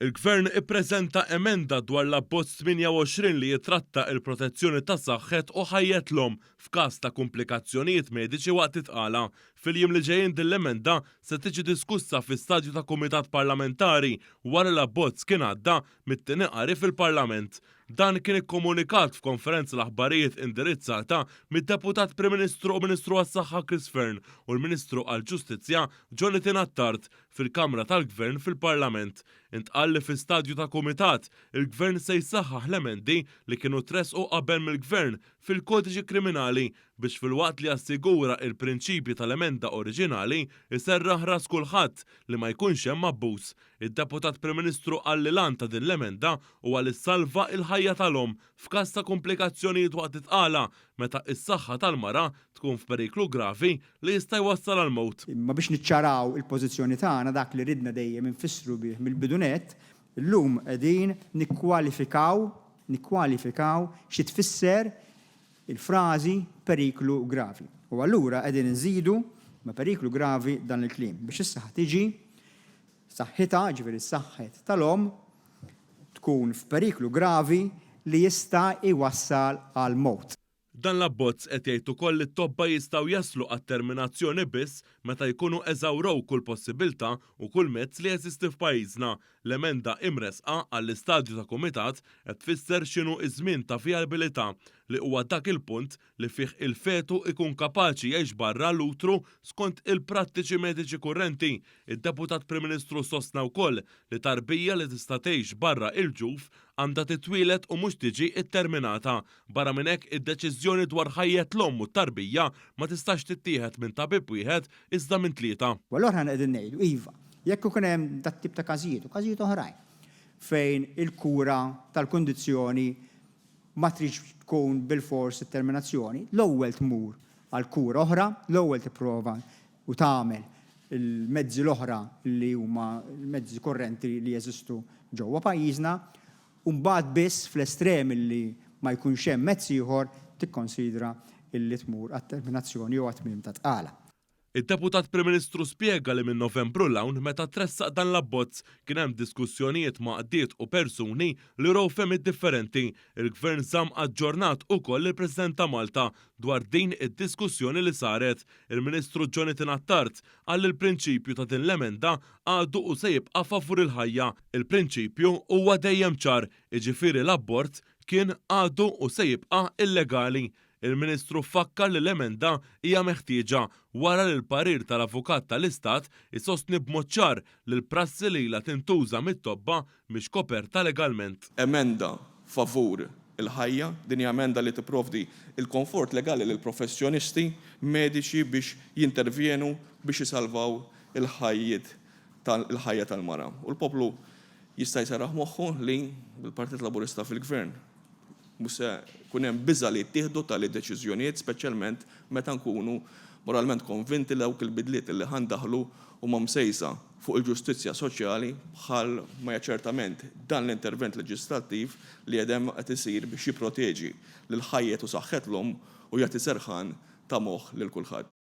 Il-Gvern ippreżenta emenda dwar l-Abbozz 28 li jitratta il-protezzjoni ta' saħħet u ħajjet l-omm f'każ ta' kumplikazzjonijiet mediċi waqt it-tqala. Fil-jiem li ġejjin din l-emenda se tiġi diskussa fi stadju ta' kumitat parlamentari wara li l-abbozz kien għadda mit-tieni qari fil-Parlament. Dan kien ikkomunikat f'konferenza l-aħbarijiet indirizzata mid-Deputat Prim Ministru u Ministru għas-Saħħa Chris Fearne u l-Ministru għall-Ġustizzja Jonathan Attard fil-Kamra tal-Gvern fil-Parlament. Intqal li fi stadju ta' kumitat, il-Gvern se jsaħħaħ l-emendi li kienu tressqu qabel mill-Gvern fil-Kodiċi Kriminali biex filwaqt li jassigura il-prinċipji tal-emenda oriġinali, iserraħ ras kulħadd li ma jkunx hemm abbuż. Id-Deputat Prim Ministru qal li l-għan ta' din l-emenda huwa li ssalva il-ħajja tal-omm f'każ ta' kumplikazzjonijiet waqt it-tqala meta is-saħħa tal-mara tkun f'periklu gravi li jista' jwassal għall-mewt. Imma biex niċċaraw il-pożizzjoni tagħna, dak li ridna dejjem infissru bih mill-bidu nett, illum qegħdin nikkwalifikaw, nikkwalifikaw xi tfisser il-frażi periklu gravi. U allura qegħdin inżidu ma' periklu gravi dan il-kliem, biex is-saħħa tiġi saħħitha, jiġifieri s-saħħet tal-omm, tkun f'periklu gravi li jista' jwassal għall-mewt. Dan l-abbozz qed jgħid ukoll li t-tobba jistgħu jaslu għat-terminazzjoni biss meta jkunu eżawrew kull possibilità u kull mezz li jeżisti f'pajjiżna. L-emenda imressqa għall-istadju ta' kumitat qed tfisser x'inhu ż-żmien ta' vijabilità, li huwa dak il-punt li fih il-fetu ikun kapaċi jgħix barra l-utru skont il-prattiċi mediċi kurrenti. Id-Deputat Prim Ministru sostna wkoll li tarbija li tista' tgħix barra il-ġuf għandha titwieled u mhux tiġi tterminata. Barra minn hekk, id-deċiżjoni dwar ħajjet l-omm u t-tarbija ma tistax tittieħed minn tabib wieħed iżda minn tlieta. U allura aħna qegħdin ngħidu, iva, jekk ikun hemm dat-tip ta' każijiet u każijiet oħrajn fejn il-kura tal-kundizzjoni ma tridx tkun bilfors it-terminazzjoni, l-ewwel tmur għal kura oħra, l-ewwel tipprova u tagħmel il-mezzi l-oħra li huma l-mezzi kurrenti li jeżistu ġewwa pajjiżna, u mbagħad biss fl-estrem illi ma jkunx hemm mezz ieħor tikkonsidra illi tmur għat-terminazzjoni jew għat-tmiem tat-tqala. Id-Deputat Prim Ministru spjega li minn Novembru 'l hawn meta tressaq dan l-abbozz kien hemm diskussjonijiet ma' għaqdiet u persuni li wrew fehmiet differenti. Il-Gvern żamm aġġornat ukoll lill-President ta' Malta dwar din id-diskussjoni li saret. Il-Ministru Jonathan Attard qal li l-prinċipju ta' din l-emenda għadu u se jibqa' favur il-ħajja. Il-prinċipju huwa dejjem ċar, jiġifieri l-abort kien, għadu u se jibqa' illegali. Il-Ministru fakkar li l-emenda hija meħtieġa wara li l-parir tal-Avukat tal-Istat isostni b'mod ċar li l-prassi li ilha tintuża mit-tobba mhix koperta legalment. Emenda favur il-ħajja. Din hija emenda li tipprovdi l-konfort legali lill-professjonisti mediċi biex jintervjenu biex isalvaw il-ħajjiet il-ħajja tal-mara. U l-poplu jista' jserraħ moħħu li bil-Partit Laburista fil-Gvern Mhux se jkun hemm biża' li jittieħdu tali deċiżjonijiet, speċjalment meta nkunu moralment konvinti li dawk il-bidliet li ħa ndaħħlu huma msejsa fuq il-ġustizzja soċjali bħal ma hija ċertament dan l-intervent leġislattiv li qed qed isir biex jipproteġi lil ħajjet u saħħet l-omm u jagħti serħan ta' moħħ lil kulħadd.